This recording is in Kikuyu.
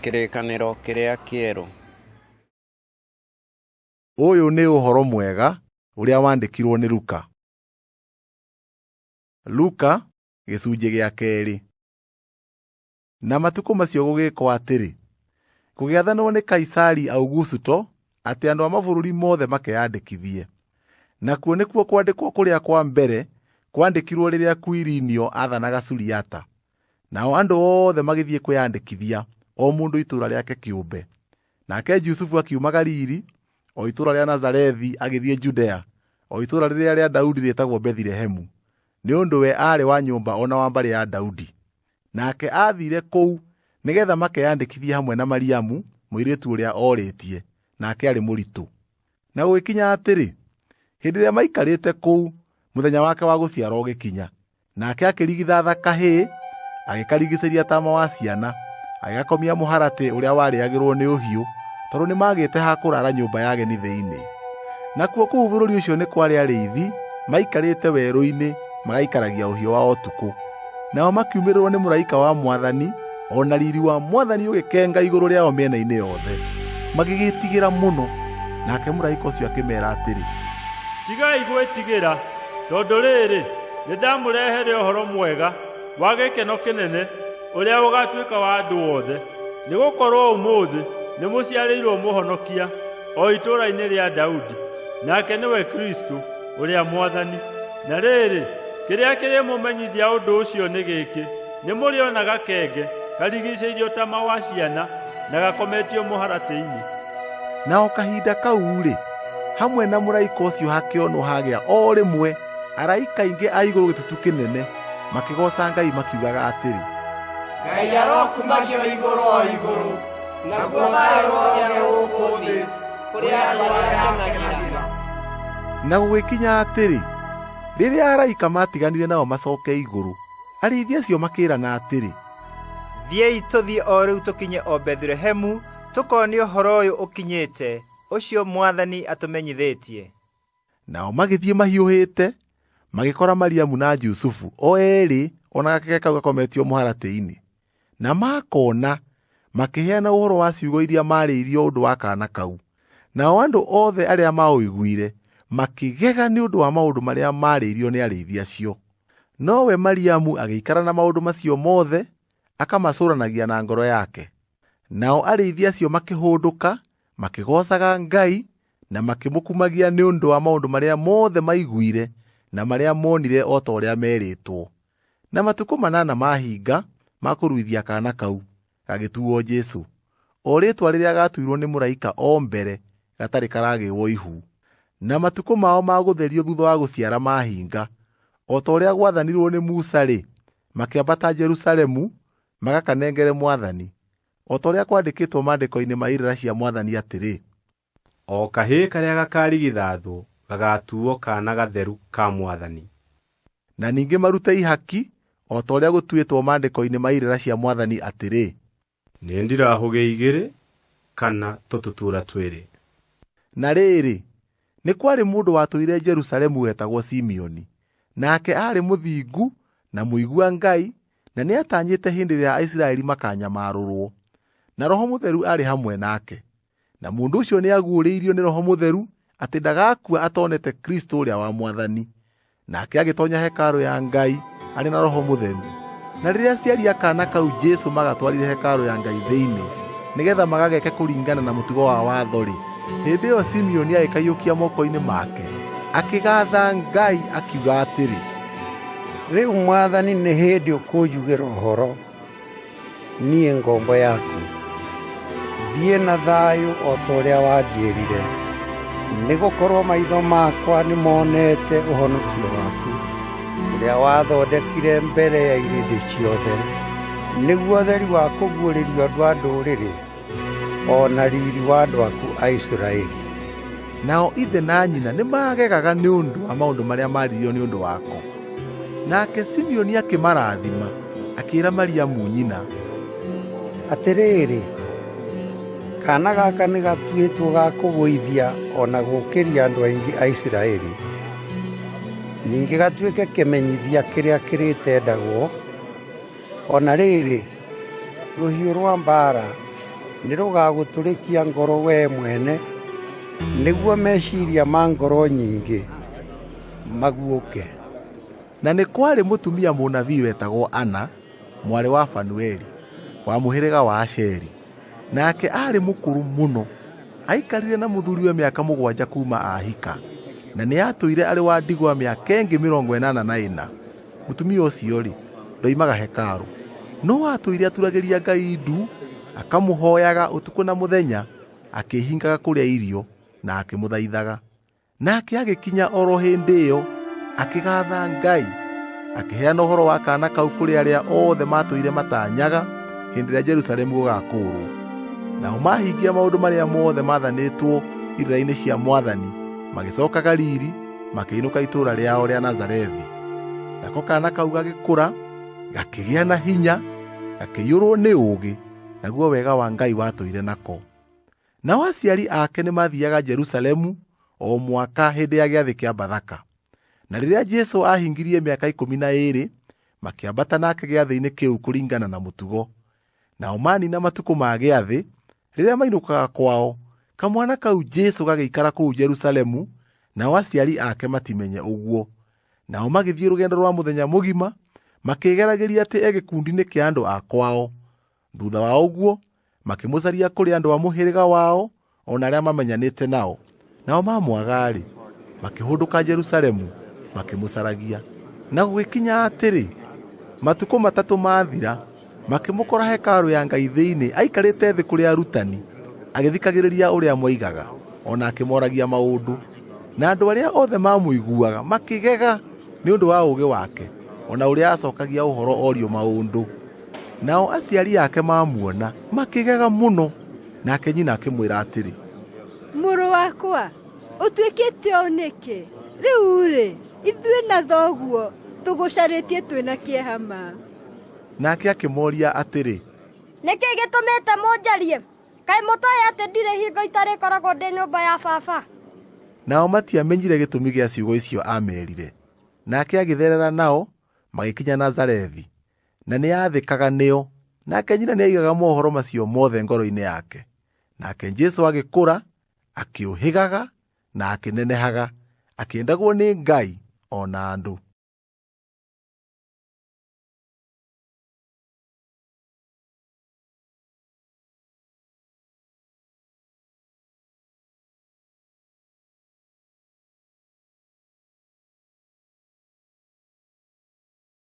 Kĩrĩkanĩro kĩrĩa kĩerũ. Ũyũ nĩ ũhoro mwega ũrĩa wandĩkirwo nĩ Luka. Luka gĩcunjĩ gĩa kerĩ. Na matukũ macio gũgĩkwo atĩrĩ, gũgĩathanwo nĩ Kaisari Augusto atĩ andũ a mabũrũri mothe makeyandĩkithie. Nakuo nĩkuo kwandĩkwo kũrĩa kwa mbere kwandĩkirwo rĩrĩa Kuirinio aathanaga Suriata. Nao andũ othe magĩthiĩ kwĩyandĩkithia, o mũndũ itũũra rĩake kĩũmbe. Nake Jusufu akiuma Galili, o itũũra rĩa Nazarethi, agĩthiĩ Judea, o itũũra rĩrĩa rĩa Daudi rĩĩtagwo Bethilehemu, nĩ ũndũ we aarĩ wa nyũmba o na wa mbarĩ ya Daudi. Nake aathiire kũu nĩgeetha makeyandĩkithie hamwe na Mariamu, mũirĩtu ũrĩa orĩtie, nake aarĩ mũritũ. Na gũgĩkinya atĩrĩ, hĩndĩ ĩrĩa maikarĩte kũu, mũthenya wake wa gũciarwo ũgĩkinya. Nake akĩrigithatha kahĩĩ, agĩkarigicĩria taama wa ciana, agĩgakomia mũharatĩ ũrĩa warĩagĩrwo nĩ ũhiũ, tondũ nĩmagĩte ha kũraara nyũmba ya ageni thĩinĩ. Nakuo kũu bũrũri ũcio nĩ kwarĩ arĩithi maikarĩte werũ-inĩ magaikaragia ũhiũ wao ũtukũ. Nao makiumĩrĩrwo nĩ mũraika wa Mwathani, o na riri wa Mwathani ũgĩkenga igũrũ rĩao mĩena-inĩ yothe. Magĩgĩĩtigĩra mũno. Nake mũraika ũcio akĩmeera atĩrĩ, Tigai gwĩtigĩra, tondũ rĩrĩ, nĩndamũrehere ũhoro mwega wa gĩkeno kĩnene ũrĩa ũgaatuĩka wa andũ othe. Nĩgũkorwo ũmũthĩ nĩmũciarĩirwo Mũhonokia o itũũra-inĩ rĩa Daudi, nake nĩwe Kristũ ũrĩa Mwathani. Na rĩrĩ, kĩrĩa kĩrĩmũmenyithia ũndũ ũcio nĩ gĩkĩ: nĩmũrĩona gakenge karigicĩirio taama wa ciana na gakometio mũharatĩ-inĩ. Na o kahinda kau-rĩ, hamwe na mũraika ũcio hakĩonwo hagĩa o rĩmwe araika aingĩ a igũrũ gĩtutu kĩnene, makĩgooca Ngai makiugaga atĩrĩ, Ngai arokumagio igũrũ o igũrũ, naguo thayũ ũrogĩa gũkũ thĩ kũrĩ andũ arĩa akenagĩra. Na gũgĩkinya atĩrĩ, rĩrĩa araika maatiganire nao macoke igũrũ, arĩithi acio makĩĩrana atĩrĩ, Thiĩi tũthiĩ o rĩu tũkinye o Bethilehemu tũkone ũhoro ũyũ ũkinyĩte, ũcio Mwathani atũmenyithĩtie. Nao magĩthiĩ mahiũhĩte, magĩkora Mariamu na Jusufu o eerĩ o na gakenge kau gakometio mũharatĩ-inĩ. Na makona, makĩheana ũhoro wa ciugo iria maarĩirio ũndũ wa kaana kau. Nao andũ othe arĩa maũiguire makĩgega nĩ ũndũ wa maũndũ marĩa maarĩirio nĩ arĩithi acio. Nowe Mariamu agĩikara na maũndũ macio mothe, akamacũranagia na ngoro yake. Nao arĩithi acio makĩhũndũka, makĩgoocaga Ngai na makĩmũkumagia nĩ ũndũ wa maũndũ marĩa mothe maiguire na marĩa monire o ta ũrĩa meerĩtwo. Na matukũ manana mahinga ma kũruithia kaana kau, gagĩtuo Jesũ, o rĩĩtwa rĩrĩa gaatuirwo nĩ mũraika o mbere gatarĩ karagĩĩrwo ihu. Na matukũ mao ma gũtherio thuutha wa gũciara mahinga, o ta ũrĩa gwathanirwo nĩ Musa-rĩ, makĩambata Jerusalemu magakanengere Mwathani, o ta ũrĩa kwandĩkĩtwo maandĩko-inĩ ma irĩra cia Mwathani atĩrĩ, O kahĩĩ karĩa gakaarigithathwo gagaatuuo kaana gatheru ka Mwathani. Na ningĩ marute ihaki o ta ũrĩa gũtuĩtwo maandĩko-inĩ ma irĩra cia Mwathani atĩrĩ, Nĩ ndirahũgĩ igĩrĩ kana tũtutuura twĩrĩ. Na rĩrĩ, nĩ kwarĩ mũndũ watũire Jerusalemu wetagwo Simeoni. Nake aarĩ mũthingu na mũigua Ngai, na nĩatanyĩte hĩndĩ ĩrĩa Aisiraeli makanyamarũrwo. Na Roho Mũtheru aarĩ hamwe nake. Na mũndũ ũcio nĩaguũrĩirio nĩ Roho Mũtheru atĩ ndagakua atonete Kristũ ũrĩa wa Mwathani. Nake agĩtonya hekarũ ya Ngai arĩ na Roho Mũtheru. Na rĩrĩa aciari a kaana kau Jesũ magatwarire hekarũ ya Ngai thĩinĩ, nĩgeetha magageke kũringana na mũtugo wa watho-rĩ, hĩndĩ ĩyo Simeoni agĩkaiyũkia moko-inĩ make, akĩgaatha Ngai akiuga atĩrĩ, Rĩu Mwathani nĩ hĩndĩ ũkũnjugĩra ũhoro, niĩ ngombo yaku. Thiĩ na thayũ o ta ũrĩa wanjĩrire, nĩgũkorwo maitho makwa nĩmonete ũhonokio waku, ũrĩa wathondekire mbere ya irĩndĩ ciothe, nĩguo ũtheri wa kũguũrĩrio andũ a ndũrĩrĩ, o na riri wa andũ aku a Isiraeli. Nao ithe na nyina nĩmagegaga nĩ ũndũ wa maũndũ marĩa maaririo nĩ ũndũ wako. Nake Simeoni akĩmarathima, akĩĩra Mariamu nyina, Atĩrĩrĩ, kaana gaka nĩ gatuĩtwo ga kũgũithia o na gũũkĩria andũ aingĩ a Isiraeli, ningĩ gatuĩke kĩmenyithia kĩrĩa kĩrĩtendagwo, o na rĩrĩ, rũhiũ rwa mbaara Nĩ rũgagũtũrĩkia ngoro wee mwene, nĩguo meciria ma ngoro nyingĩ maguũke. Na nĩ kwarĩ mũtumia mũnabii wetagwo Ana, mwarĩ wa Fanueli, wa mũhĩrĩga wa Asheri. Nake aarĩ mũkũrũ mũno, aikarire na mũthuriwe mĩaka 7 kuuma ahika, na nĩ aatũire arĩ wa ndigwa mĩaka ĩngĩ 84. Mũtumia ũcio-rĩ, ndoimaga hekarũ, no aatũire aturagĩria Ngai ndu, akamũhooyaga ũtukũ na mũthenya, akĩĩhingaga kũrĩa irio na akĩmũthaithaga. Nake agĩkinya oro hĩndĩ ĩyo, akĩgaatha Ngai, akĩheana ũhoro wa kaana kau kũrĩ arĩa othe maatũire matanyaga hĩndĩ ĩrĩa Jerusalemu gũgakũũrwo. Nao mahingia maũndũ marĩa mothe maathanĩtwo irĩra-inĩ cia Mwathani, magĩcooka Galili, makĩinũka itũũra rĩao rĩa Nazarethi. Nako kaana kau gagĩkũra, gakĩgĩa na hinya, gakĩiyũrwo nĩ ũũgĩ, naguo wega wa Ngai watũire nako. Nao aciari ake nĩmathiiaga Jerusalemu o mwaka hĩndĩ ya gĩathĩ kĩa Bathaka. Na rĩrĩa Jesũ aahingirie mĩaka 12, makĩambata nake gĩathĩ-inĩ kĩu kũringana na mũtugo. Nao manina matukũ ma gĩathĩ, rĩrĩa mainũkaga kwao, kamwana kau Jesũ gagĩikara kũu Jerusalemu, nao aciari ake matimenye ũguo. Nao magĩthiĩ rũgendo rwa mũthenya mũgima, makĩĩgeragĩria atĩ e gĩkundi-inĩ kĩa andũ a kwao. Thutha wa ũguo, makĩmũcaria kũrĩ andũ a mũhĩrĩga wao o na arĩa mamenyanĩte nao. Nao mamwaga-rĩ, makĩhũndũka Jerusalemu, makĩmũcaragia. Na gũgĩkinya atĩrĩ, matukũ 3 maathira, makĩmũkora hekarũ ya Ngai thĩinĩ aikarĩte thĩ kũrĩ arutani, agĩthikagĩrĩria ũrĩa moigaga, o na akĩmoragia maũndũ. Na andũ arĩa othe maamũiguaga makĩgega nĩ ũndũ wa ũũgĩ wake, o na ũrĩa aacokagia ũhoro orio maũndũ. Nao aciari ake mamuona makĩgega mũno. Nake nyina akĩmwĩra atĩrĩ, Mũrũ wakwa, ũtuĩkĩte ũũ nĩkĩ? Rĩu-rĩ, ithuĩ na thoguo tũgũcarĩtie twĩna kĩeha ma. Nake akĩmooria atĩrĩ, Nĩkĩ gĩtũmĩte mũnjarie? Kaĩ mũtooĩ atĩ ndirĩ hingo itarĩkoragwo ndĩ nyũmba ya baba? Nao matiamenyire gĩtũmi gĩa ciugo icio aameerire. Nake agĩtherera nao, magĩkinya Nazarethi, na nĩathĩkaga nĩo. Nake nyina nĩaigaga mohoro macio mothe ngoro-inĩ yake. Nake Jesũ agĩkũra, akĩũhĩgaga na akĩnenehaga, akĩendagwo nĩ Ngai o na andũ.